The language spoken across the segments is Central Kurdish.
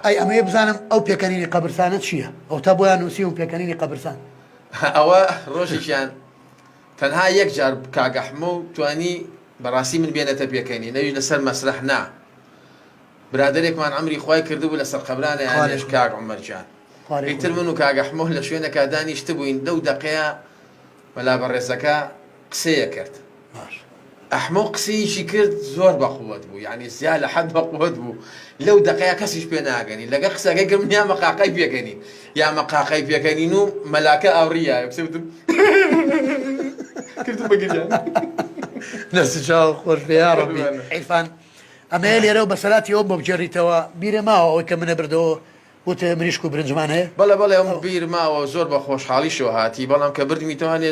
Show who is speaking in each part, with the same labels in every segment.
Speaker 1: ئەی ئەمەوێ بزانم ئەو پێکەنینی قەبرسانە چییە؟ ئەوتا بۆیان نووسیوم پێکەنینی قەبرسان.
Speaker 2: ئەوە ڕۆژێکیان تەنها یەک جار کاک ئەحمە و توانی بەڕاستی من بێنێتە پێکەنین ئەویش لەسەر مەسرەح نا برادەرێکمان عەمری خوای کردبوو لەسەر قەبرانیان نێشت کاک عومەر گیان ئیتر من و کاک ئەحمە لە شوێنێکا دانیشتبووین لەو دەقەیە مەلا بەڕێزەکە قسەیە کرد ئەحمۆ قسەیەکی کرد زۆر بەقوەت بوو یعنی زیا لە حەد بەقوەت بوو لەو دەقەیە کەسیش پێ ناگەنی لەگە قسەکەی کرد من یامە قاقای پێکەنین یامە قاقای پێکەنین و مەلاکە ئاوڕیایە قسەی وتم کردم بە گریان
Speaker 1: دەست چاو خۆش بێ یا ڕەبی عیرفان ئەمەیە لێرە و بەسەراتی ئەوم بۆ بگێڕیتەوە بیرە ماوە ئەوەی کە منە بردەوە وتت مریشک و برنجمان هەیە؟
Speaker 2: بەڵێ بەڵێ ئەوم بیر ماوە زۆر بە خۆشحاڵیشەوە هاتی بەڵام کە بردمیتەوە هەنێ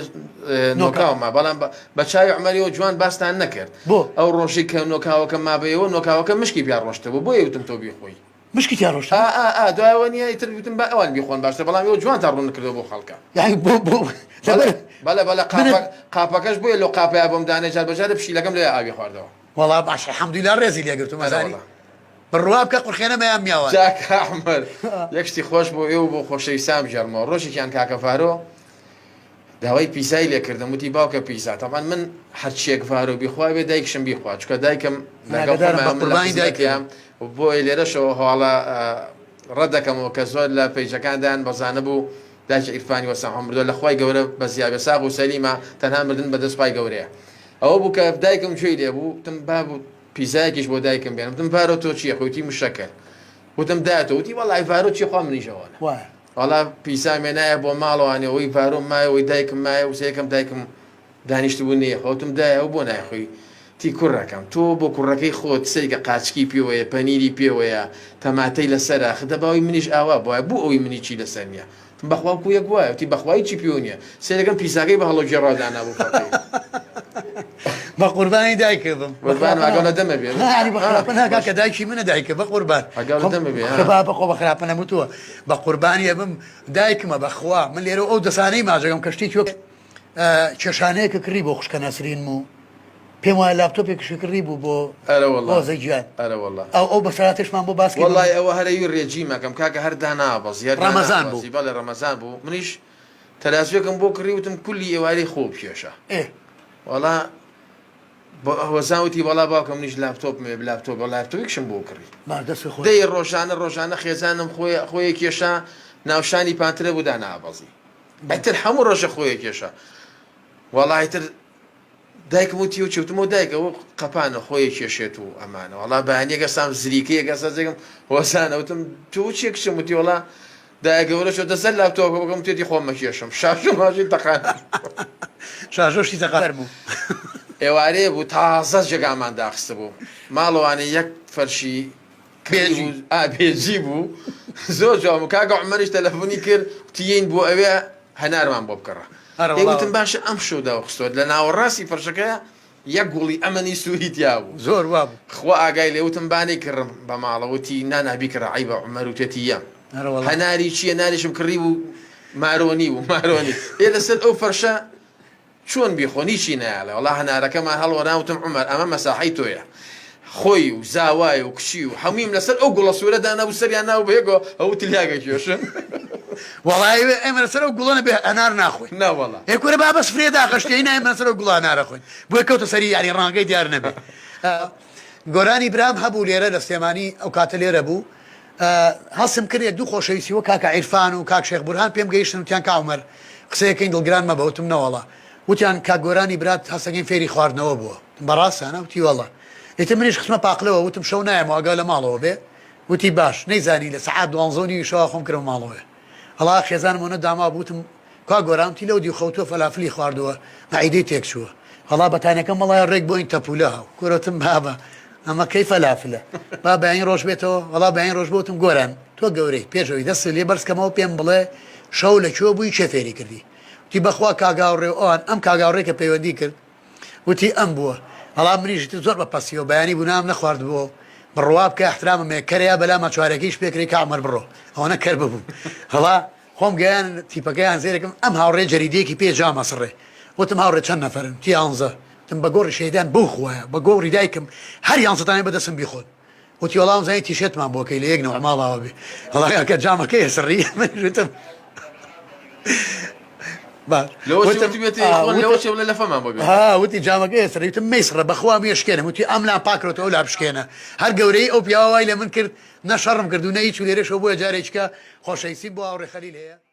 Speaker 2: نۆکاو ما بەڵام بە چاوی عومەریەوە جوان باستان نەکرد
Speaker 1: بۆ؟
Speaker 2: ئەو ڕۆژەی کە نۆکاوەکە مابەیەوە نۆکاوەکە مشکی پیا ڕۆشتبوو بۆیە وتم تۆ بیخۆی.
Speaker 1: مشکی تیا ڕۆشتبوو؟
Speaker 2: ئا ئا ئا دوایەوە نییە ئیتر وتم با ئەوان بیخۆن باشترە بەڵام ئێوە جوانتان ڕوون کردەوە بۆ خەڵکە.
Speaker 1: یانی بۆ بۆ
Speaker 2: بەڵێ بەڵێ بەڵێ قاپە قاپەکەش بۆیە لەو قاپەیا بۆم دانێ جار بە جارێ پشیلەکەم لەوێ ئاوی خواردەوە.
Speaker 1: وەڵا باشە الحمدللە ڕێزی لێ گرتوم
Speaker 2: ئەرێ
Speaker 1: ئەزانی
Speaker 2: وەڵا.
Speaker 1: بڕوا بکە قورخێنە مەیان میاوان.
Speaker 2: جا کا عومەر یەک شتی خۆش بۆ ئێوە و بۆ خۆشەویستان بگێڕمەوە ڕۆژێکیان کاکە ڤارۆ داوای پیزای لێ کردم وتی باوکە پیزا تەبعەن من هەرچیەک ڤارۆ بیخوا بێ دایکشم بیخوا چونکە دایکم لەگەڵ
Speaker 1: ئاگادارم
Speaker 2: خۆمە
Speaker 1: بە
Speaker 2: من لە
Speaker 1: قوربانی دایکم
Speaker 2: خزمەتیام و بۆیە لێرەشەوە هەواڵە ڕەت دەکەمەوە کە زۆر لە پەیجەکاندان بەزانبوو دایکی عیرفانی وەسان مردووە لە خوای گەورە بەزیابێ ساغ و سەلیمە تەنها مردن بەدەست خوای گەورەیە ئەوە بوو کە دایکم گوێی لێ بوو وتم بابو پیزایەکیش بۆ دایکم بێنم وتم ڤارۆ تۆ چیە خۆی وتی مشەکەل وتم دایە تۆ وتی وەڵای ڤارۆ چیە خوا منیش ئەوەنە
Speaker 1: وایە.
Speaker 2: وەڵا پیزام هێنایە بۆ ماڵەوانێ ئەوەی ڤارۆم مایە ئەوەی دایکم مایە وسەیەکەم دایکم دانیشتبوو نەیخوا وتم دایە ئەو بۆ نایخۆی تی کوڕەکەم تۆ بۆ کوڕەکەی خۆت سەیرکە قاچکی پێوەیە پەنیری پێوەیە تەماتەی لەسەرە خدە باوەی منیش ئاوا بوایە بۆ ئەوەی منی چی لەسەر نییە وتم بەخوا وەکو یەک وایە وتی بەخوا هیچی پێوە نییە سەیرەکەم پیزاکەی بە هەڵۆ گێڕاو دانابوو فەقێ.
Speaker 1: بە قوربانی دایکە بم.
Speaker 2: قوربان ئاگا لە دەمە بێ.
Speaker 1: نا یانی بە خراپە نا کاکە دایکی منە دایکە بە قوربان.
Speaker 2: ئاگا لە دەمە بێ.
Speaker 1: بابە خۆ بە خراپە نەموتووە بە قوربانی ئەبم دایکمە بەخوا من لێرە ئەو دەسانەی ماجەکەم کە شتێکی وەک کێشانەیەکە کڕی بۆ خوشکە نەسرینم و پێم وایە لاپتۆپێکیشی کڕی بوو بۆ
Speaker 2: ئەرەوەڵا
Speaker 1: ڕۆزە گیان
Speaker 2: ئەرەوەڵا
Speaker 1: ئەو ئەو بەسەراتێشمان بۆ باس کەی
Speaker 2: وەڵای ئەوە هەرەوی ڕێجیمەکەم کاکە هەر دانابەزی هەر
Speaker 1: ڕەمەزان بوو
Speaker 2: دانابەزی بەڵێ ڕەمەزان بوو منیش تەرازوێکم بۆ کڕی وتم کولی ئێوارەی خۆ بکێشە
Speaker 1: ئێ
Speaker 2: وەڵا هۆزان وتی وەڵا باوکە منیش لاپتۆپم هەیە لاپتۆپ لاپتۆپێکشم بۆ کڕی
Speaker 1: باش دەست خۆش
Speaker 2: دەی ڕۆژانە ڕۆژانە خێزانم خۆی خۆی کێشا ناوشانی پانترە بوو دانابەزی ئیتر هەموو ڕۆژە خۆی کێشا وەڵا ئیتر دایکم وتی و چوتمەوە دایک ئەوە قەپانە خۆی کێشێت و ئەمانە وەڵا بەیانیەکە سام زریکەیەکە سەرجێکم هۆزانە وتم تۆ چیە کچم وتی وەڵا دایە گەورە شۆ دەسەر لاپتۆپەکە بکەم وتێتی خۆم مەکێشم شاشۆ ماشی تەقان
Speaker 1: شاشۆشی تەقان بوو
Speaker 2: ئێوارێ بوو تازە جێگامان داخستبوو ماڵەوانێ یەک فەرشی
Speaker 1: بێجی
Speaker 2: ئا بێجی بوو زۆر جوان بوو کاکە عومەریش تەلەفۆنی کرد وتی یەین بۆ ئەوێ هەنارمان بۆ بکڕە ئێ وتم باشە ئەم شەو داوخستووە لە ناوەڕاستی فەرشەکەیا یەک گوڵی ئەمەنی سووری تیا بوو
Speaker 1: زۆر وا بوو
Speaker 2: خوا ئاگای لێ وتم با نەیکڕم بە ماڵە وتی نا نا بیکڕە عەیبە عومەر وتێتی یەم هەناری چییە ناریشم کڕی بوو مارۆنی بوو مارۆنی ئێ لەسەر ئەو فەرشە چۆن بیخۆن هیچی نایەڵێ وەڵا هەنارەکەمان هەڵوەرا وتم عومەر ئەمە مەساحەی تۆیە خۆی و زاوای و کچی و هەموویم لەسەر ئەو گوڵە سوورە دانابوو سەریان نابوو بەیەکەوە هەموو تلیاکە کێشن.
Speaker 1: وەڵا ئێمە لەسەر ئەو گوڵە نەبێ هەنار ناخۆین.
Speaker 2: نا وەڵا.
Speaker 1: ئێ کورە با بەس فرێ داخەشتێ نا ئێمە لەسەر ئەو گوڵە هەنارە خۆین بۆیە کەوتە سەری یانی ڕانگەی دیار نەبێ. گۆرانی برام هەبوو لێرە لە سلێمانی ئەو کاتە لێرە بوو هەستم کرد یەک دوو خۆشەویستی وەک کاکە عیرفان و کاک شێخ بورهان پێم گەیشتن وتیان کا عومەر قسەیەکەین دڵگران مەبە وتم نەوەڵا وتیان کاک گۆرانی برات هەستەکەین فێری خواردنەوە بووە وتم بەڕاستانە وتی وەڵا ئیتر منیش خستمە پاقلەوە وتم شەو نایەمەوە ئەگا لە ماڵەوە بێ وتی باش نەیزانی لە سەعات دوانزە و نیوی شەوا خۆم کردمە ماڵەوەێ ئەڵا خێزانم ئەونە داماو بوو وتم کوا گۆران وتی لەو دیو خەوتووە فەلافلی خواردووە مەعیدەی تێک چووە وەڵا بەتانیەکەم وەڵا ڕێک بۆین تەپولە هاو کورە وتم بابە ئەمە کەی فەلافلە با بەیانی ڕۆژ بێتەوە وەڵا بەیانی ڕۆژ بۆ وتم گۆران تۆ گەورەی پێش ئەوی دەستت لێ بەرز کەمەوە پێم بڵێ شەو لە کوێ بووی کێ فێری کردی وتی بەخوا کاک هاوڕێ و ئەوان ئەم کاک هاوڕێ کە پەیوەندی کرد وتی ئەم بووە وەڵا منیش ئیتر زۆر بە پەسیەوە بەیانی بوو نام نەخواردبووە بڕوا بکە ئیحترامم هەیە کەرەیا بەلاما چوارەکەیش پێکرێ کاک عومەر بڕۆ ئەوەنە کەر ببووم وەڵا خۆم گەیان تیپەکەیان زێرەکم ئەم هاوڕێ جەریدەیەکی پێ جام ئەسڕێ وتم هاوڕێ چەند نەفەرن وتی یانزە وتم بە گۆڕی شەهیدان بەو خوایە بە گۆڕی دایکم هەر یانزەتانێ بە دەستم بیخۆن. وتی وەڵام زانی تیشێتمان بۆ کەی لە یەک نەوع ماڵاوە بێ وەڵا کە جامەکەی سڕی من وتم وتی جامەکە ئێسڕی وتم مەیسڕە بەخوا مێشکێنم وتی ئەم لا پاکرێتەوە ئەو لا بشکێنە هەر گەورەی ئەو پیاوە وای لە من کرد نە شەڕم کرد و نە هیچ و لێرەشەوە بۆیە جارێکیکە خۆشەویستیم بۆ هاوڕێ خەلیل هەیە.